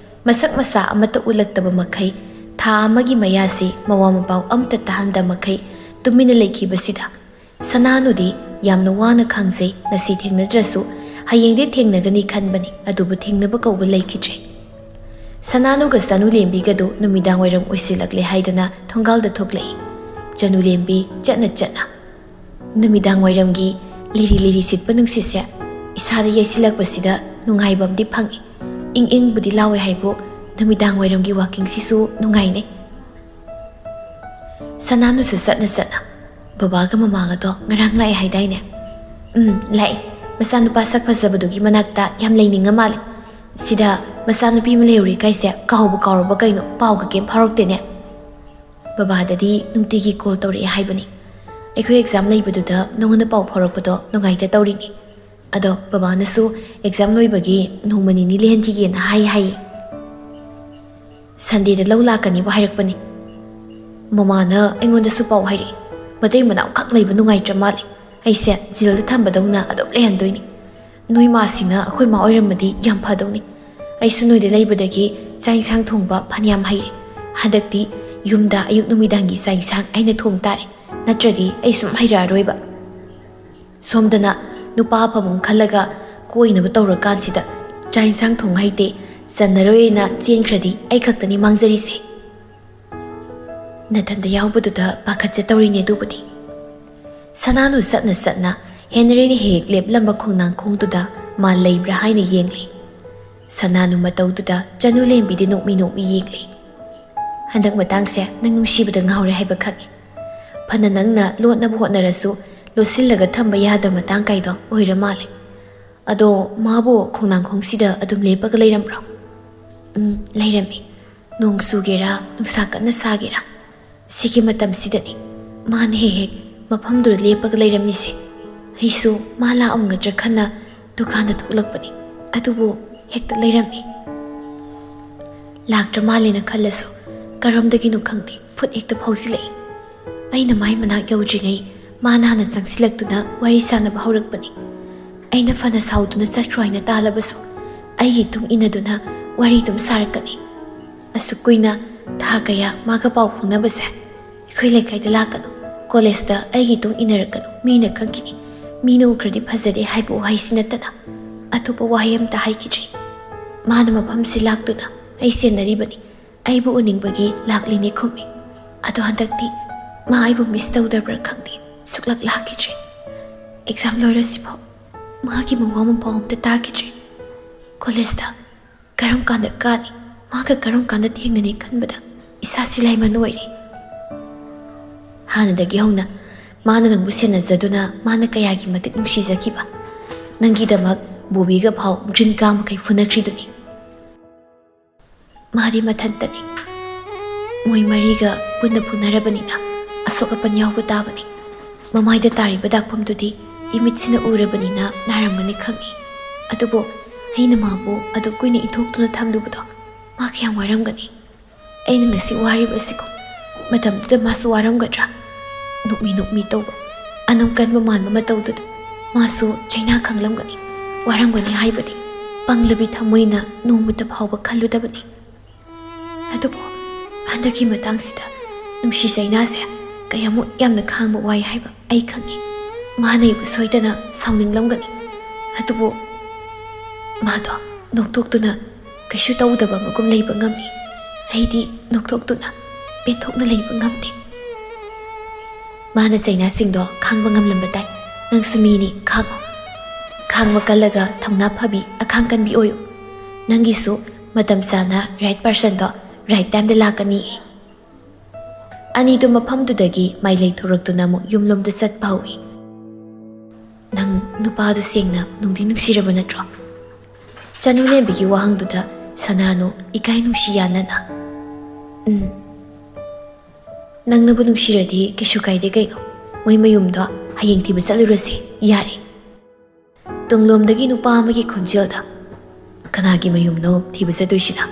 ꯃꯁꯛ ꯃꯁꯥ ꯑꯃꯠꯇ ꯎꯠꯂꯛꯇꯕ ꯃꯈꯩ ꯊꯥ ꯑꯃꯒꯤ ꯃꯌꯥꯁꯤ ꯃꯋꯥ ꯃꯄꯥꯎ ꯑꯃꯠꯇ ꯇꯥꯍꯟꯗ ꯃꯈꯩ ꯇꯨꯃꯤꯟꯅ ꯂꯩꯈꯤꯕꯁꯤꯗ, ꯁꯅꯥꯅꯨꯗꯤ ꯌꯥꯝꯅ ꯋꯥꯅ ꯈꯥꯡꯖꯩ꯫ ꯉꯁꯤ ꯊꯦꯡꯅꯗ꯭ꯔꯁꯨ ꯍꯌꯦꯡꯗꯤ ꯊꯦꯡꯅꯒꯅꯤ ꯈꯟꯕꯅꯤ, ꯑꯗꯨꯕꯨ ꯊꯦꯡꯅꯕ ꯀꯧꯕ ꯂꯩꯈꯤꯗ꯭ꯔꯦ꯫ ꯁꯅꯥꯅꯨꯒ ꯆꯅꯨ ꯂꯦꯝꯕꯤꯒꯗꯨ ꯅꯨꯃꯤꯗꯥꯡ ꯋꯥꯏꯔꯝ ꯑꯣꯏꯁꯤꯜꯂꯛꯂꯦ ꯍꯥꯏꯗꯅ ꯊꯣꯡꯒꯥꯜꯗ ꯊꯣꯛꯂꯛꯏ꯫ ꯆꯅꯨ ꯂꯦꯝꯕꯤ ꯆꯠꯅ ꯆꯠꯅ, "ꯅꯨꯃꯤꯗꯥꯡ ꯋꯥꯏꯔꯝꯒꯤ ꯂꯤꯔꯤ ꯂꯤꯔꯤ ꯁꯤꯠꯄ ꯅꯨꯡꯁꯤꯠꯁꯦ ꯏꯁꯥꯗ ꯌꯩꯁꯤꯜꯂꯛꯄꯁꯤꯗ ꯅꯨꯡꯉꯥꯏꯕ ꯑꯃꯗꯤ ꯐꯪꯉꯤ꯫ ꯏꯪ ꯏꯪꯕꯨꯗꯤ ꯂꯥꯎꯋꯦ ꯍꯥꯏꯕꯨ, ꯅꯨꯃꯤꯗꯥꯡ ꯋꯥꯏꯔꯝꯒꯤ ꯋꯥꯀꯤꯡꯁꯤꯁꯨ ꯅꯨꯡꯉꯥꯏꯅꯦ꯫" ꯁꯅꯥꯅꯨꯁꯨ ꯆꯠꯅ ꯆꯠꯅ, "ꯕꯕꯥꯒ ꯃꯃꯥꯒꯗꯣ ꯉꯔꯥꯡ ꯂꯥꯛꯑꯦ ꯍꯥꯏꯗꯥꯏꯅꯦ?" "ꯎꯝ, ꯂꯥꯛꯑꯦ꯫ ꯃꯆꯥꯅꯨꯄꯥ ꯁꯛ ꯐꯖꯕꯗꯨꯒꯤ ꯃꯅꯥꯛꯇ ꯌꯥꯝ ꯂꯩꯅꯤꯡꯉ ꯃꯥꯜꯂꯦ꯫ ꯁꯤꯗ ꯃꯆꯥꯅꯨꯄꯤ ꯑꯃ ꯂꯩꯍꯧꯔꯤ ꯀꯥꯏꯁꯦ ꯀꯥꯎꯕꯨ ꯀꯥꯎꯔꯕ ꯀꯩꯅꯣ, ꯄꯥꯎꯒ ꯀꯩꯝ ꯐꯥꯎꯔꯛꯇꯦꯅꯦ꯫ ꯕꯕꯥꯗꯗꯤ ꯅꯨꯡꯇꯤꯒꯤ ꯀꯣꯜ ꯇꯧꯔꯛꯑꯦ ꯍꯥꯏꯕꯅꯤ꯫ ꯑꯩꯈꯣꯏ ꯑꯦꯛꯖꯥꯝ ꯂꯩꯕꯗꯨꯗ ꯅꯉꯣꯟꯗ ꯄꯥꯎ ꯐꯥꯎꯔꯛꯄꯗꯣ ꯅꯨꯡꯉꯥꯏꯇ ꯇꯧꯔꯤꯅꯤ꯫ ꯑꯗꯣ ꯕꯕꯥꯅꯁꯨ ꯑꯦꯛꯖꯥꯝ ꯂꯣꯏꯕꯒꯤ ꯅꯣꯡꯃ ꯅꯤꯅꯤ ꯂꯦꯟꯈꯤꯒꯦꯅ ꯍꯥꯏ ꯍꯥꯏꯌꯦ꯫ ꯁꯟꯗꯦꯗ ꯂꯧ ꯂꯥꯛꯀꯅꯤꯕꯨ ꯍꯥꯏꯔꯛꯄꯅꯤ꯫ ꯃꯃꯥꯅ ꯑꯩꯉꯣꯟꯗꯁꯨ ꯄꯥꯎ ꯍꯥꯏꯔꯛꯏ꯫ ꯃꯇꯩ ꯃꯅꯥꯎ ꯈꯛ ꯂꯩꯕ ꯅꯨꯡꯉꯥꯏꯇ꯭ꯔ ꯃꯥꯜꯂꯦ꯫ ꯑꯩꯁꯦ ꯖꯦꯜꯗ ꯊꯝꯕꯗꯧꯅ ꯑꯗꯨꯝ ꯂꯩꯍꯟꯗꯣꯏꯅꯤ꯫ ꯅꯣꯏ ꯃꯥꯁꯤꯅ ꯑꯩꯈꯣꯏ ꯃꯥ ꯑꯣꯏꯔꯝꯃꯗꯤ ꯌꯥꯝ ꯐꯗꯧꯅꯤ꯫ ꯑꯩꯁꯨ ꯅꯣꯏꯗ ꯂꯩꯕꯗꯒꯤ ꯆꯥꯛ ꯏꯟꯁꯥꯡ ꯊꯣꯡꯕ ꯐꯅꯌꯥꯝ ꯍꯩꯔꯦ꯫ ꯍꯟꯗꯛꯇꯤ ꯌꯨꯝꯗ ꯑꯌꯨꯛ ꯅꯨꯃꯤꯗꯥꯡꯒꯤ ꯆꯥꯛ ꯏꯟꯁꯥꯡ ꯑꯩꯅ ꯊꯣꯡ ꯇꯥꯔꯦ꯫ ꯅꯠꯇ꯭ꯔꯗꯤ ꯑꯩ ꯁꯨꯝ ꯍꯩꯔꯛꯑꯔꯣꯏꯕ꯫ ꯁꯣꯝꯗꯅ ꯅꯨꯄꯥ ꯑꯐꯕ ꯑꯃ ꯈꯜꯂꯒ ꯀꯣꯏꯅꯕ ꯇꯧꯔꯀꯥꯟꯁꯤꯗ ꯆꯥꯛ ꯏꯟꯁꯥꯡ ꯊꯣꯡ ꯍꯩꯇꯦ, ꯆꯟꯅꯔꯣꯏꯅ ꯆꯦꯟꯈ꯭ꯔꯗꯤ ꯑꯩ ꯈꯛꯇꯅꯤ ꯃꯥꯡꯖꯔꯤꯁꯦ꯫ ꯅꯊꯟꯗ ꯌꯥꯎꯕꯗꯨꯗ ꯄꯥꯈꯠꯆ ꯇꯧꯔꯤꯅꯦ ꯑꯗꯨꯕꯨꯗꯤ꯫ ꯁꯅꯥꯅꯨ ꯆꯠꯅ ꯆꯠꯅ ꯍꯦꯅꯔꯤꯅ ꯍꯦꯛ ꯍꯦꯛ ꯂꯦꯞꯂꯝꯕ ꯈꯣꯡꯅꯥꯡꯈꯣꯡꯗꯨꯗ ꯃꯥ ꯂꯩꯕ꯭ꯔꯥ ꯍꯥꯏꯅ ꯌꯦꯡꯂꯤ꯫ ꯁꯅꯥꯅꯨ ꯃꯇꯧꯗꯨꯗ ꯆꯅꯨ ꯂꯦꯝꯕꯤꯗꯤ ꯅꯣꯛꯃꯤ ꯅꯣꯛꯃꯤ ꯌꯦꯡꯂꯤ꯫ "ꯍꯟꯗꯛ ꯃꯇꯥꯡꯁꯦ ꯅꯪ ꯅꯨꯡꯁꯤꯕꯗ ꯉꯥꯎꯔꯦ ꯍꯥꯏꯕ ꯈꯪꯉꯤ꯫ ꯐꯅ ꯅꯪꯅ ꯂꯣꯠꯅꯕ ꯍꯣꯠꯅꯔꯁꯨ ꯂꯣꯠꯁꯤꯜꯂꯒ ꯊꯝꯕ ꯌꯥꯗꯕ ꯃꯇꯥꯡ ꯀꯥꯏꯗꯣ ꯑꯣꯏꯔ ꯃꯥꯜꯂꯦ꯫ ꯑꯗꯣ ꯃꯥꯕꯨ ꯈꯣꯡꯅꯥꯡꯈꯣꯡꯁꯤꯗ ꯑꯗꯨꯝ ꯂꯦꯞꯄꯒ ꯂꯩꯔꯝꯕ꯭ꯔꯣ?" "ꯎꯝ, ꯂꯩꯔꯝꯃꯤ꯫ ꯅꯣꯡ ꯆꯨꯒꯦꯔꯥ, ꯅꯨꯡꯁꯥ ꯀꯟꯅ ꯁꯥꯒꯦꯔꯥ, ꯁꯤꯒꯤ ꯃꯇꯝꯁꯤꯗꯅꯤ ꯃꯥꯅ ꯍꯦꯛ ꯍꯦꯛ ꯃꯐꯝꯗꯨꯗ ꯂꯦꯞꯄꯒ ꯂꯩꯔꯝꯃꯤꯁꯦ꯫ ꯑꯩꯁꯨ ꯃꯥ ꯂꯥꯛꯑꯝꯒꯗ꯭ꯔꯥ ꯈꯟꯅ ꯗꯨꯀꯥꯟꯗ ꯊꯣꯛꯂꯛꯄꯅꯤ, ꯑꯗꯨꯕꯨ ꯍꯦꯛꯇ ꯂꯩꯔꯝꯃꯤ꯫ ꯂꯥꯛꯇ꯭ꯔ ꯃꯥꯜꯂꯦꯅ ꯈꯜꯂꯁꯨ ꯀꯔꯣꯝꯗꯒꯤꯅꯣ ꯈꯪꯗꯦ ꯐꯨꯠ ꯍꯦꯛꯇ ꯐꯥꯎꯖꯤꯜꯂꯛꯏ꯫ ꯑꯩꯅ ꯃꯥꯏ ꯃꯅꯥꯛ ꯌꯧꯗ꯭ꯔꯤꯉꯩ ꯃꯥꯅ ꯍꯥꯟꯅ ꯆꯪꯁꯤꯜꯂꯛꯇꯨꯅ ꯋꯥꯔꯤ ꯁꯥꯟꯅꯕ ꯍꯧꯔꯛꯄꯅꯤ꯫ ꯑꯩꯅ ꯐꯅ ꯁꯥꯎꯗꯨꯅ ꯆꯠꯈ꯭ꯔꯣ ꯍꯥꯏꯅ ꯇꯥꯜꯂꯕꯁꯨ, ꯑꯩꯒꯤ ꯇꯨꯡ ꯏꯟꯅꯗꯨꯅ ꯋꯥꯔꯤ ꯑꯗꯨꯝ ꯁꯥꯔꯛꯀꯅꯤ꯫ ꯑꯁꯨꯛ ꯀꯨꯏꯅ, ꯊꯥ ꯀꯌꯥ ꯃꯥꯒ ꯄꯥꯎ ꯐꯥꯎꯅꯕꯁꯦ, ꯑꯩꯈꯣꯏ ꯂꯩꯀꯥꯏꯗ ꯂꯥꯛꯀꯅꯨ, ꯀꯣꯂꯦꯖꯇ ꯑꯩꯒꯤ ꯇꯨꯡ ꯏꯟꯅꯔꯛꯀꯅꯨ, ꯃꯤꯅ ꯈꯪꯈꯤꯅꯤ, ꯃꯤꯅ ꯎꯈ꯭ꯔꯗꯤ ꯐꯖꯗꯦ ꯍꯥꯏꯕ ꯋꯥꯍꯩꯁꯤ ꯅꯠꯇꯅ ꯑꯇꯣꯞꯄ ꯋꯥꯍꯩ ꯑꯝꯇ ꯍꯥꯏꯈꯤꯗ꯭ꯔꯤ꯫ ꯃꯥꯅ ꯃꯐꯝꯁꯤ ꯂꯥꯛꯇꯨꯅ ꯑꯩ ꯁꯦꯟꯅꯔꯤꯕꯅꯤ, ꯑꯩꯕꯨ ꯎꯅꯤꯡꯕꯒꯤ ꯂꯥꯛꯂꯤꯅꯦ ꯈꯨꯝꯃꯤ꯫ ꯑꯗꯣ ꯍꯟꯗꯛꯇꯤ ꯃꯥ ꯑꯩꯕꯨ ꯃꯤꯁ ꯇꯧꯗꯕ꯭ꯔꯥ ꯈꯪꯗꯦ, ꯁꯨꯛꯂꯥꯛ ꯂꯥꯛꯈꯤꯗ꯭ꯔꯦ꯫ ꯑꯦꯛꯖꯥꯝ ꯂꯣꯏꯔꯁꯤꯐꯥꯎ ꯃꯥꯒꯤ ꯃꯋꯥ ꯃꯄꯥꯎ ꯑꯝꯇ ꯇꯥꯈꯤꯗ꯭ꯔꯦ꯫ ꯀꯣꯂꯦꯖꯇ ꯀꯔꯝ ꯀꯥꯟꯗ ꯀꯥꯅꯤ, ꯃꯥꯒ ꯀꯔꯝ ꯀꯥꯟꯗ ꯊꯦꯡꯅꯅꯤ ꯈꯟꯕꯗ ꯏꯁꯥꯁꯤ ꯂꯥꯏꯃꯟ ꯑꯣꯏꯔꯦ꯫ ꯍꯥꯟꯅꯗꯒꯤ ꯍꯧꯅ ꯃꯥꯅ ꯅꯪꯕꯨ ꯁꯦꯟꯅꯖꯗꯨꯅ ꯃꯥꯅ ꯀꯌꯥꯒꯤ ꯃꯇꯤꯛ ꯅꯨꯡꯁꯤꯖꯈꯤꯕ꯫ ꯅꯪꯒꯤꯗꯃꯛ ꯕꯣꯕꯤꯒ ꯐꯥꯎ ꯒ꯭ꯔꯤꯟ ꯀꯥ ꯃꯈꯩ ꯐꯨꯅꯈ꯭ꯔꯤꯗꯨꯅꯤ꯫ ꯃꯥꯗꯤ ꯃꯊꯟꯇꯅꯤ꯫ ꯃꯣꯏ ꯃꯔꯤꯒ ꯄꯨꯟꯅ ꯐꯨꯅꯔꯕꯅꯤꯅ ꯑꯁꯣꯛ ꯑꯄꯟ ꯌꯥꯎꯕ ꯇꯥꯕꯅꯤ꯫ ꯃꯃꯥꯏꯗ ꯇꯥꯔꯤꯕ ꯗꯥꯛꯐꯝꯗꯨꯗꯤ ꯏꯃꯤꯠꯁꯤꯅ ꯎꯔꯕꯅꯤꯅ ꯅꯥꯔꯝꯒꯅꯤ ꯈꯪꯏ꯫ ꯑꯗꯨꯕꯨ ꯑꯩꯅ ꯃꯥꯕꯨ ꯑꯗꯨꯛ ꯀꯨꯏꯅ ꯏꯟꯊꯣꯛꯇꯨꯅ ꯊꯝꯂꯨꯕꯗꯣ ꯃꯥ ꯀꯌꯥꯝ ꯋꯥꯔꯝꯒꯅꯤ? ꯑꯩꯅ ꯉꯁꯤ ꯋꯥꯔꯤꯕ ꯑꯁꯤꯒꯨꯝ ꯃꯇꯝꯗꯨꯗ ꯃꯥꯁꯨ ꯋꯥꯔꯝꯒꯗ꯭ꯔꯥ? ꯅꯣꯛꯃꯤ ꯅꯣꯛꯃꯤ ꯇꯧꯕ, ꯑꯅꯝ ꯀꯟꯕ ꯃꯥꯟꯕ ꯃꯇꯧꯗꯨꯗ ꯃꯥꯁꯨ ꯆꯩꯅꯥ ꯈꯪꯂꯝꯒꯅꯤ, ꯋꯥꯔꯝꯒꯅꯤ ꯍꯥꯏꯕꯗꯤ ꯄꯪꯂꯕꯤ ꯊꯃꯣꯏꯅ ꯅꯣꯡꯃꯇ ꯐꯥꯎꯕ ꯈꯜꯂꯨꯗꯕꯅꯤ꯫ ꯑꯗꯨꯕꯨ ꯍꯟꯗꯛꯀꯤ ꯃꯇꯥꯡꯁꯤꯗ ꯅꯨꯡꯁꯤ ꯆꯩꯅꯥꯁꯦ ꯀꯌꯥꯃꯨꯛ ꯌꯥꯝꯅ ꯈꯥꯡꯕ ꯋꯥꯏ ꯍꯥꯏꯕ ꯑꯩ ꯈꯪꯉꯤ꯫ ꯃꯥꯅ ꯑꯩꯕꯨ ꯁꯣꯏꯗꯅ ꯁꯥꯎꯅꯤꯡꯂꯝꯒꯅꯤ꯫ ꯑꯗꯨꯕꯨ ꯃꯥꯗꯣ ꯅꯣꯛꯊꯣꯛꯇꯨꯅ ꯀꯩꯁꯨ ꯇꯧꯗꯕ ꯑꯃꯒꯨꯝ ꯂꯩꯕ ꯉꯝꯃꯤ꯫ ꯑꯩꯗꯤ ꯅꯣꯛꯊꯣꯛꯇꯨꯅ ꯄꯦꯟꯊꯣꯛꯅ ꯂꯩꯕ ꯉꯝꯗꯦ꯫ ꯃꯥꯅ ꯆꯩꯅꯥꯁꯤꯡꯗꯣ ꯈꯥꯡꯕ ꯉꯝꯂꯝꯕ ꯇꯥꯏ꯫ ꯅꯪꯁꯨ ꯃꯤꯅꯤ, ꯈꯥꯡꯉꯣ꯫ ꯈꯥꯡꯕ ꯀꯜꯂꯒ ꯊꯧꯅꯥ ꯐꯕꯤ, ꯑꯈꯥꯡ ꯀꯟꯕꯤ ꯑꯣꯏꯌꯨ꯫ ꯅꯪꯒꯤꯁꯨ ꯃꯇꯝ ꯆꯥꯅ ꯔꯥꯏꯠ ꯄꯥꯔꯁꯟꯗꯣ ꯔꯥꯏꯠ ꯇꯥꯏꯝꯗ ꯂꯥꯛꯀꯅꯤ꯫ ꯑꯅꯤꯗꯨ ꯃꯐꯝꯗꯨꯗꯒꯤ ꯃꯥꯏ ꯂꯩꯊꯣꯔꯛꯇꯨꯅ ꯑꯃꯨꯛ ꯌꯨꯝꯂꯣꯝꯗ ꯆꯠꯄ ꯍꯧꯏ꯫ "ꯅꯪ ꯅꯨꯄꯥꯗꯨ ꯁꯦꯡꯅ ꯅꯨꯡꯗꯤ ꯅꯨꯡꯁꯤꯔꯕ ꯅꯠꯇ꯭ꯔꯣ?" ꯆꯅꯨꯂꯦꯝꯕꯤꯒꯤ ꯋꯥꯍꯪꯗꯨꯗ ꯁꯅꯥꯅꯨ ꯏꯀꯥꯏ ꯅꯨꯡꯁꯤ ꯌꯥꯅꯅ, "ꯎꯝ, ꯅꯪꯅꯕꯨ ꯅꯨꯡꯁꯤꯔꯗꯤ ꯀꯩꯁꯨ ꯀꯥꯏꯗꯦ ꯀꯩꯅꯣ꯫ ꯃꯣꯏ ꯃꯌꯨꯝꯗꯣ ꯍꯌꯦꯡ ꯊꯤꯕ ꯆꯠꯂꯨꯔꯁꯤ, ꯌꯥꯔꯦ꯫" ꯇꯨꯡꯂꯣꯝꯗꯒꯤ ꯅꯨꯄꯥ ꯑꯃꯒꯤ ꯈꯣꯟꯖꯦꯜꯗ, "ꯀꯅꯥꯒꯤ ꯃꯌꯨꯝꯅꯣ ꯊꯤꯕ ꯆꯠꯇꯣꯏꯁꯤꯅ?"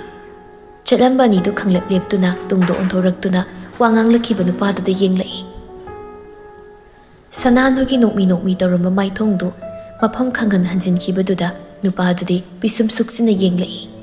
ꯆꯠꯂꯝꯕ ꯑꯅꯤꯗꯨ ꯈꯪꯂꯦꯞ ꯂꯦꯞꯇꯨꯅ ꯇꯨꯡꯗ ꯑꯣꯟꯊꯣꯔꯛꯇꯨꯅ ꯋꯥ ꯉꯥꯡꯂꯛꯈꯤꯕ ꯅꯨꯄꯥꯗꯨꯗ ꯌꯦꯡꯂꯛꯏ꯫ ꯁꯅꯥꯅꯨꯒꯤ ꯅꯣꯛꯃꯤ ꯅꯣꯛꯃꯤ ꯇꯧꯔꯝꯕ ꯃꯥꯏꯊꯣꯡꯗꯨ ꯃꯐꯝ ꯈꯪꯍꯟ ꯍꯟꯖꯤꯟꯈꯤꯕꯗꯨꯗ ꯅꯨꯄꯥꯗꯨꯗꯤ ꯄꯤꯁꯨꯝ ꯁꯨꯛꯆꯤꯟꯅ ꯌꯦꯡꯂꯛꯏ꯫